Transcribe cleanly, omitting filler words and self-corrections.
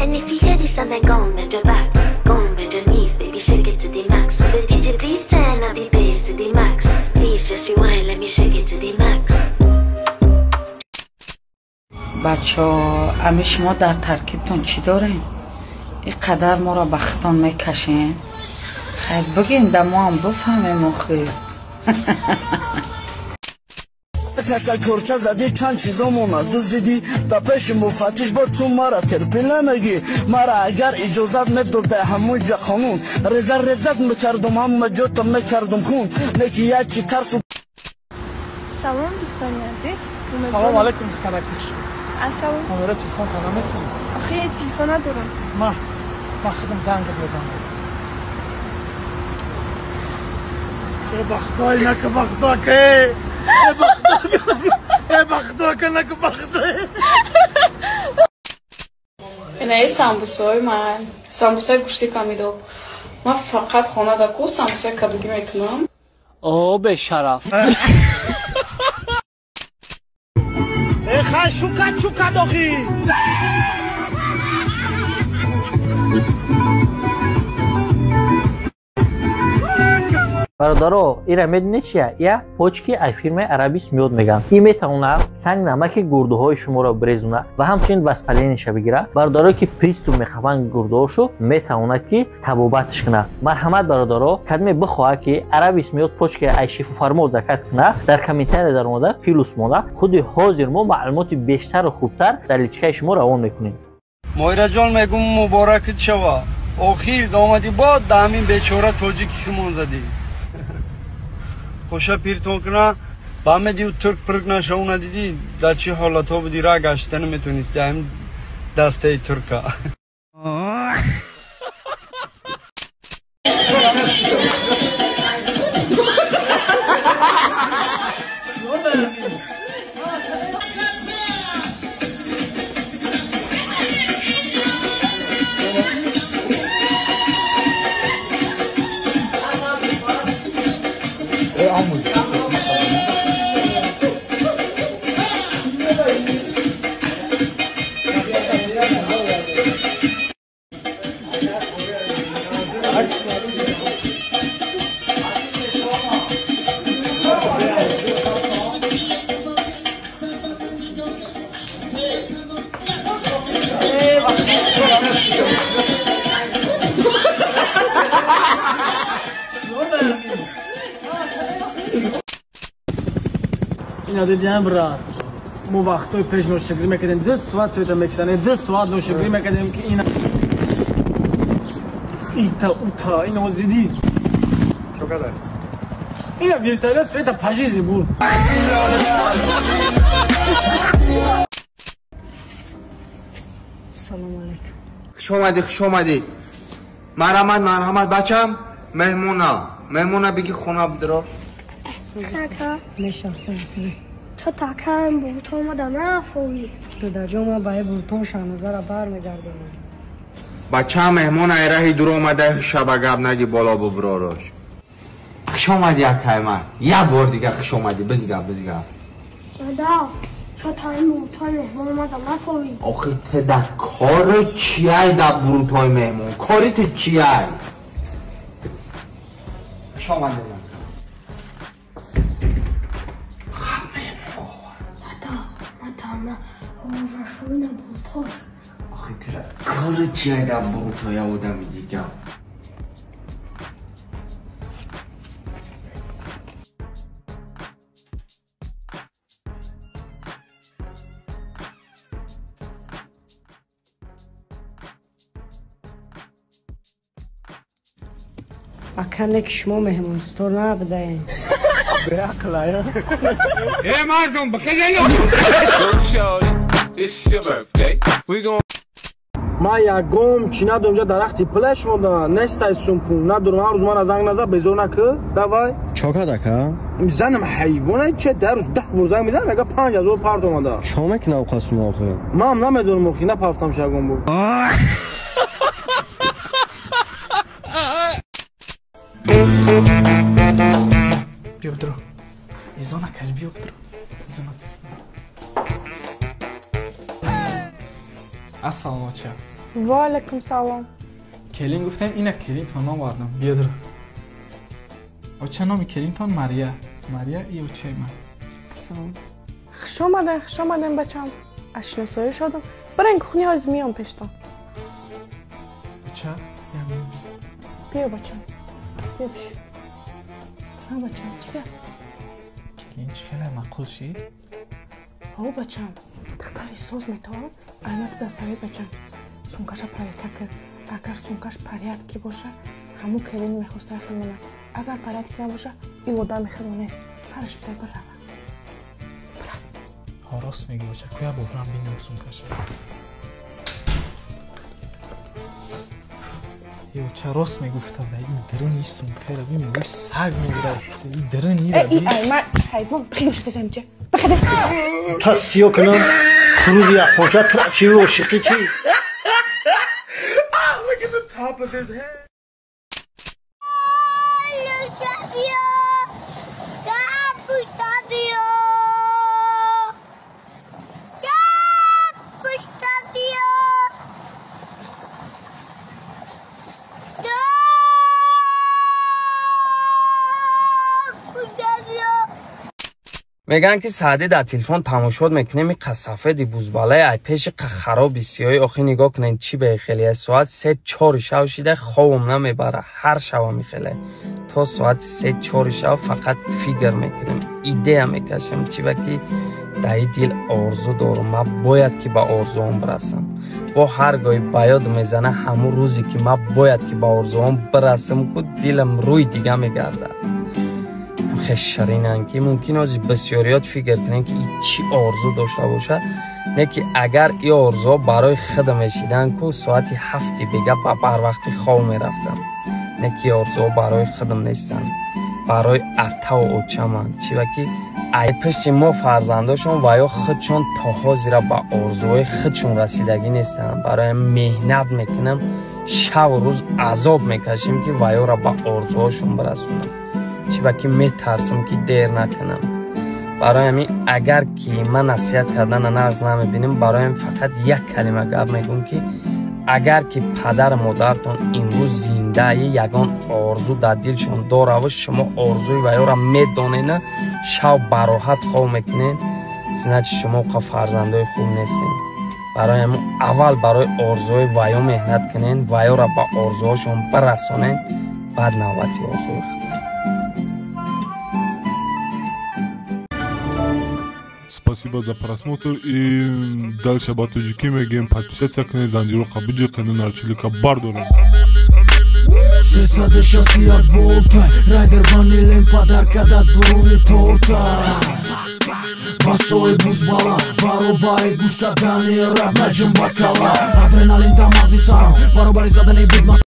And if you hear this song, then go and bend your back, go and bend your knees, baby, shake it to the max. The DJ, please turn up the bass to the max. Please just rewind, let me shake it to the max. Бачо, ами шумо дар таркибтон чӣ дорем? Ин қадар моро ба худтон мекашем? Хайр, бигем, да мо ҳам бифаҳмем охир. Каса корча зади, чанд чизомона дуздидӣ, ба пеши муфаттиш бор ту мара терпӣ намегӣ. Мара агар иҷозат медода ҳамун ҷа қонун реза резат мекардум, ҳама ҷота мекардум хун, неки як чи тарсу. Салом, дӯстони азиз. Салом алейкум, духтаракиш. Ассалом. Номера телефон та наметонӣ? Охи, телефон надорам. Ма худам занг мезанам. Э, ба худой, нака, ба худо ке, э, ба худо, э, ба худо ке, нака, ба худо. Инаи самбусои ман, самбусаи гӯшти камидо. Ман фақат хонада ку самбусаи кадугӣ мекунам. О, бешараф. Э, хай, шукат, шукат, охи. Бародаро, ира медонед чия? Я почки ай фирмаи Арабис Миёд мегӯянд. Ин метавонад санг намаки гурдуҳои шуморо бирезонад ва ҳамчунин воспалениеша бигирад. Бародарое ки приступ мехӯранд гурдуҳошо, метавонад ки табобатш кунад. Марҳамат, бародаро, кадме бихоҳад ки Арабис Миёд почки ай Шифофармо заказ кунад, дар комментария даромада плюс монда, худи ҳозир мо маълумоти бештару хубтар дар личкаи шумо равон мекунем. Моираҷон, мегум, муборакат шава. Охир омадӣ, бод да ҳамин бечора тоҷики химон задӣ. Хоша пиртон куна, ба медиу турк пирк нашавона. Дидӣ, дар чӣ ҳолатҳо будӣ, ра гашта наметонисти ҳамин дастаи турка. Ина дидиам, брат, мо вақтҳои пеш ношукрӣ мекардем, 2 соат света мекушанд, 2 соат ношукрӣ мекардем, ки ина ита ута ина ҳоз дидӣ. Чо кадай? Ина вертолёт света пажизи буд. Салому алейкум. Хуш омадӣ, хуш омадӣ. Марҳамат, марҳамат, бачам. Меҳмона, меҳмона биги, хона бидро. Мешиносам. То такам буртон омада нафоҳӣ. Дадаҷон, ман ба буртон Шаҳназара бармегардонам. Бачам, меҳмон ай раҳи дур омада, шаба гап наги, боло бубророш. Хуш омадӣ, акай ман. Як бор дига хуш омадӣ, бизга, бизга. Дада, чо таим буртои меҳмон омада нафоҳӣ? Охи, те дар кори чияй дар бурутои меҳмон? Кори ту чияй? Хуш омадӣ. Дада, ман ҳожашоина буртош. Охи, тира кори чияй дар бурутои одами дига? Акане ки шумо меҳмонстор набудаем. Беақлая. Э, мардум, бихезен. Ман ягон чӣ надорам, ҷа дарахти пулаш монда нестай, сум пул надорам. Ҳар рӯз мана занг назад, безор накӣ, давай. Чо кардака? Занам ҳайвона че, дар рӯз 10 бор занг мезанам, ага 5000 парт омада. Чо мекунав қасум охи? Ман намедонам охи, напартам ягон бор. Биё, бидро, изо накаш, биё, бидро, изо накаш. Ассалому оча. Ва алайкум салом. Келин гуфтем, ина келинтон овардам. Биёдр. Оча, номи келинтон Мария. Мария и очаи ман. Салом. Хуш омаден, хуш омаден, бачам. Ашносоӣ шудам. Бирен кухня, ҳозир миём пештон. Оча, биё, бачам. Биё пеш. Ҳа, бачам, чӣ гап? Келин чӣ хеле маъқул шид? Ҳо, бачам. Духтари соз метавонад, аймати дастави, бачам. Сумкаша проверка кар. Агар сумкаш порядке боша, ҳамун келини мехостаи худмона. Агар порядке набоша, и одами худмо нест. Сараш бида бирава. Ҳо, рост мегӯ, оча. Куя бобрам бинам сумкаша. Е, оча, рост мегуфтам, ин даруни сумкаро би, мегӯй саг мегирад. Ин даруни Э, и ай, ма ҳайвон, бихидим шикасамча. Бихидим. Та сиё кунам, хурузи якпоча, трачи ошиқи чи? Look at the top of his head. Мегӯянд, ки Саъдӣ дар телефон тамошот мекунем, иқа сафеди бузбалаи ай пеши қа хароби сиёҳӣ. Охи, нигоҳ кунед, чӣ бехелия. Соат 3-4 шав шида, хобам намебара. Ҳар шава мехеле то соати 3-4 шав фақат фикр мекунем, идея мекашем. Чӣ ба ки дар дил орзу дорум, ман бояд ки ба орзуом бирасам. Бо ҳар гоҳи ба ёд мезана ҳамун рӯзе, ки ман бояд ки ба орзуом бирасам, ку дилам рӯи дига мегардад. Хеле ширинанд, ки мумкин ҳозир бисёриёт фикр кунем, ки и чӣ орзу дошта бошад. Не ки агар и орзуҳо барои худам мешидан, ку соати 7-и бега ба барвақтӣ хоб мерафтам. Не ки орзуҳо барои худам нестанд, барои атаву очаманд. Чӣ ба ки ай пишти мо фарзандошон ва ё худшон то ҳозира ба орзуҳои худшон расидагӣ нестанд. Барои меҳнат мекунам, шаву рӯз азоб мекашем, ки ваёра ба орзуҳошон бирасонам. Чӣ ба ки метарсам, ки дер накунам. Барои ҳамин, агар ки ман насиҳат кардана нағз намебинем, барои ҳамин фақат як калима гап мегӯм, ки агар ки падару модаратон имрӯз зиндаи, ягон орзу дар дилшон дораву шумо орзуи ваёра медонена, шав бароҳат хоб мекунед, значит, шумо қа фарзандои хуб нестед. Барои ҳамин аввал барои орзуҳои ваё меҳнат кунед, ваёра ба орзуҳошон бирасонед, баъд навбати орзуи худ. Спасибо за просмотр и дальше ба тоҷикӣ мегӯем: подписаться кунед, занҷироқа биҷиқену нарчилика бардорем. 361 волта, райдер ванилем подарка да дуруни торта. Басои бузбала, баробари гӯш кардани рап, наҷм ба кала, адреналин дар мағзи сарам, баробари задани бигма.